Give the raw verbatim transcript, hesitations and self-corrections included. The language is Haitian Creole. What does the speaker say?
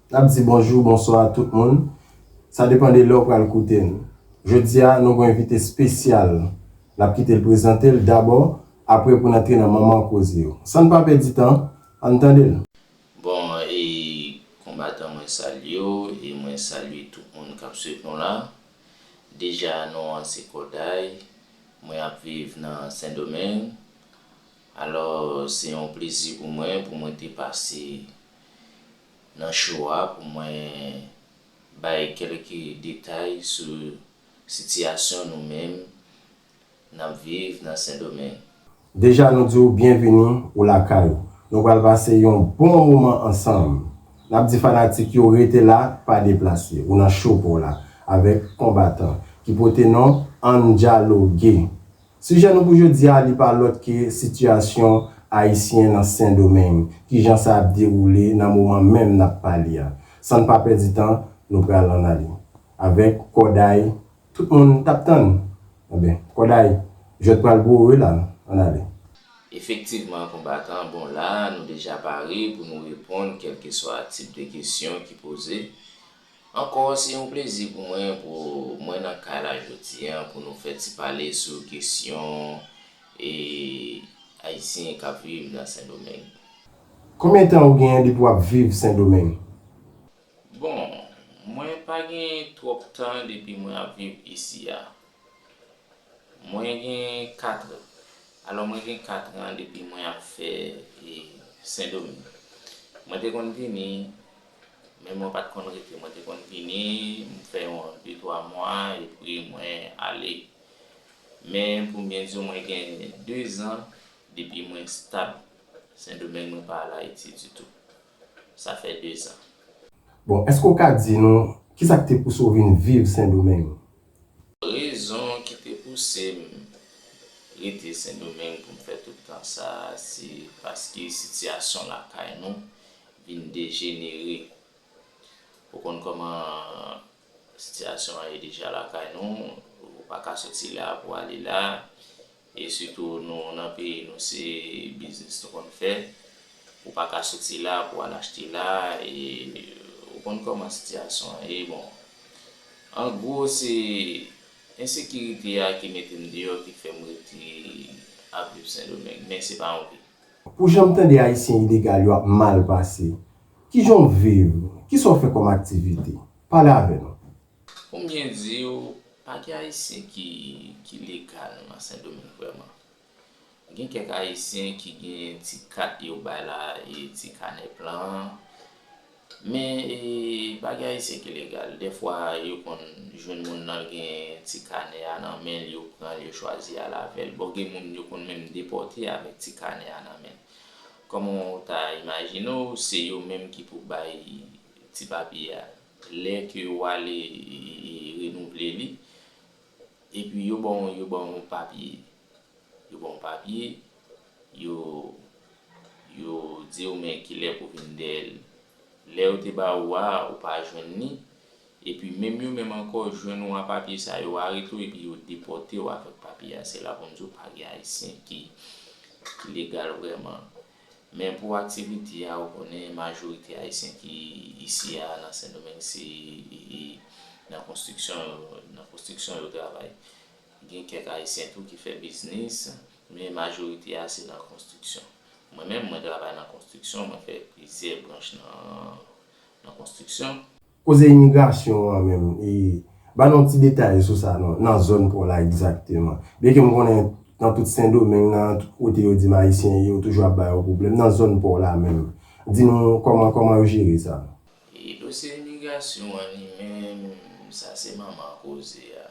N ap di bonjou, bonswa a tout moun. Sa depann de lè w pral koute n. Jodi a, nou gen yon envite espesyal. N ap kite l prezante l dabò, apre pou n antre nan manman koze yo. San n pa pèdi tan, ann tande l. Bon, e konbatan, mwen salye w e mwen salye tout moun k ap swiv nou la. Deja, non an se Kòday, mwen ap viv nan Sendomeng. Alò, se yon plezi pou mwen pou mwen te pase nan show a pou mwen bay kèlke detay sou sitiyasyon nou menm n ap viv nan Sendomeng. Deja nou di w byenvini, ou lakay ou. Nou pral pase yon bon moman ansanm. N ap di fanatik yo rete la, pa deplase. Ou nan show pa w la, avèk konbatan, ki pote non Ann Dyaloge. Sijè nou pou jodi a, li pa lòt ke sitiyasyon ayisyen nan Sendomeng, kijan sa ap dewoule nan moman menm n ap pale a. San n pa pèdi tan, nou pral ann ale. Avèk Kòday, tout moun t ap tann. Enben, Kòday, jwèt pral pou ou wi la, ann ale. Efektivman, konbatan, bon la, nou deja pare pou nou reponn kèlkeswa tip de kesyon ki poze. Ankò, se yon plezi pou mwen, pou mwen nan kay la jodi a, pou nou fè ti pale sou kesyon e ayisyen k ap viv nan Sendomeng. Konbyen tan ou genyen depi w ap viv Sendomeng? Bon, mwen pa gen twòp tan depi mwen ap viv isi a. Mwen gen kat, alò mwen gen kat an depi mwen ap fè e Sendomeng. Mwen te konn vini, men mwen pa t konn rete. Mwen te konn vini, m fè yon de twa mwa, epi mwen ale. Men pou m byen di w, mwen gen de zan depi mwen stab Sendomeng, mwen pa al Ayiti ditou. Sa fè de zan. Bon, èske w ka di nou kisa k te pouse w vin viv Sendomeng? Rezon ki te pouse m rete Sendomeng pou m fè tout tan sa a, se paske sitiyasyon lakay nou vin dejenere. Ou konn kòman sitiyasyon an ye deja lakay nou, ou pa ka soti la pou ale la, e sitou nou nan peyi nou se biznis nou konn fè, ou pa ka soti la pou al achte la, e ou konn kòman sitiyasyon an ye, bon, an gwo se ensekirite a ki mete m deyò ki fè m rete ap viv Sendomeng, men se pa yon vi. Pou jan m tande ayisyen ilegal yo ap mal pase, kijan w viv? Kisa w fè kòm aktivite? Pale avè nou. Pou m byen di w, pa gen ayisyen ki ki legal nan Sendomeng vrèman. Gen kèk ayisyen ki gen ti kat yo bay la e ti kanè plan. Men e pa gen ayisyen ki legal. Dèfwa yo konn jwenn moun nan gen ti kanè a nan men l, yo pran l, yo chwazi al avè l. Bon, gen moun yo konn menm depòte avèk ti kanè a nan men l. Kòman w ta imajine w, se yo menm ki pou bay ti papye a. Lè ke w ale e, e, e renouvle li, epi yo ba w, yo ba w yon papye. Yo ba w yon papye, yo, yo di w men kilè pou vin dèyè l. Lè yo te ba ou a, ou pa jwenn li, epi menm yo menm ankò jwenn ou a papye sa, yo arete w epi yo depòte w avèk papye a. Se la pou m di w pa gen ayisyen ki, ki legal vrèman. Men pou aktivite a, ou konnen majorite ayisyen ki isi a nan Sendomeng se nan konstriksyon yo, nan konstriksyon yo travay. Gen kèk ayisyen tou ki fè biznis, men majorite a se nan konstriksyon. Mwen menm, mwen travay nan konstriksyon, mwen fè plizyè branch nan, nan konstriksyon. Koze imigrasyon an menm, e, ba n yon ti detay sou sa non, nan zòn pa w la egzakteman. Byenke m konnen nan tout Sendomeng, nan tout kote yo di m ayisyen ye, yo toujou ap ba yo pwoblèm. Nan zòn pa w la menm, di nou kòman, kòman yo jere sa? E dosye imigrasyon an li menm, sa se manman koze a.